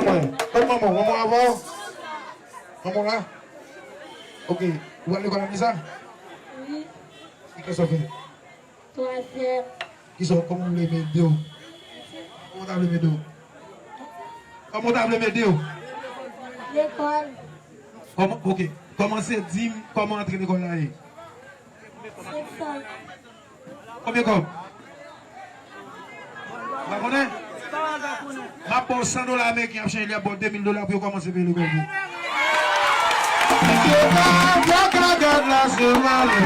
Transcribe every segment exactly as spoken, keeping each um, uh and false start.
Mwen, kot manman w? Manman w avè w? Manman w la? Ok. Ou pral lekòl Anisa? Wi. Ki klas w fè? Twazyèm. Kisa w, kòman w vle m ede w? Kòman w ta vle m ede w? Kòman w ta vle m ede w? Lekòl. Kòman, ok. Kòmanse di m kòman antre lekòl la ye. Senk san. Konbyen kòb? Ou pa konnen? M ap ba w san dola ameriken, y ap chanje li, y ap ba w de mil dola pou yo kòmanse peye lekòl pou ou. Yo ka, yo ka gad la se malè.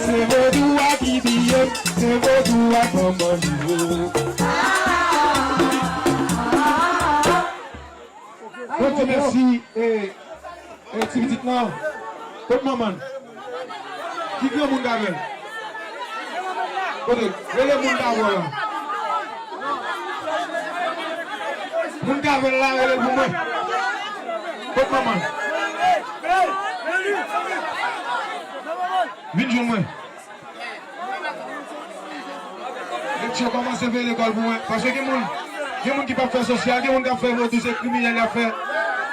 Se vodou a ki biye, se vodou a kòman li ye. Mwen di mèsi, e, e, ti pitit lan. Kot manman l? Ki granmoun k avè l? Kote l? Rele moun k avè l la. Moun k avè l la, rele l pou mwen. Kot manman l? Vin jwenn mwen. Mesye, kòmanse peye lekòl pou mwen. Paske gen moun, gen moun ki p ap fè sosyal, gen moun k ap fè vodou, se kriminèl y ap fè.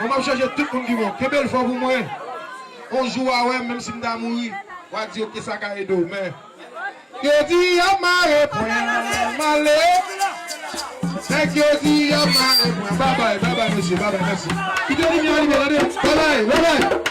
Mwen, m ap chèche tout moun ki bon. Kenbe l fò pou mwen. On jou w a wè m, menm si m ta mouri, w a di, "Ok, sa ka ede w, men." Yo di y ap mare pwen, m ale. Nèg yo di y ap mare pwen. Babay, babay, mesye, babay, mèsi. Kite limyè alime, tande. Babay, babay.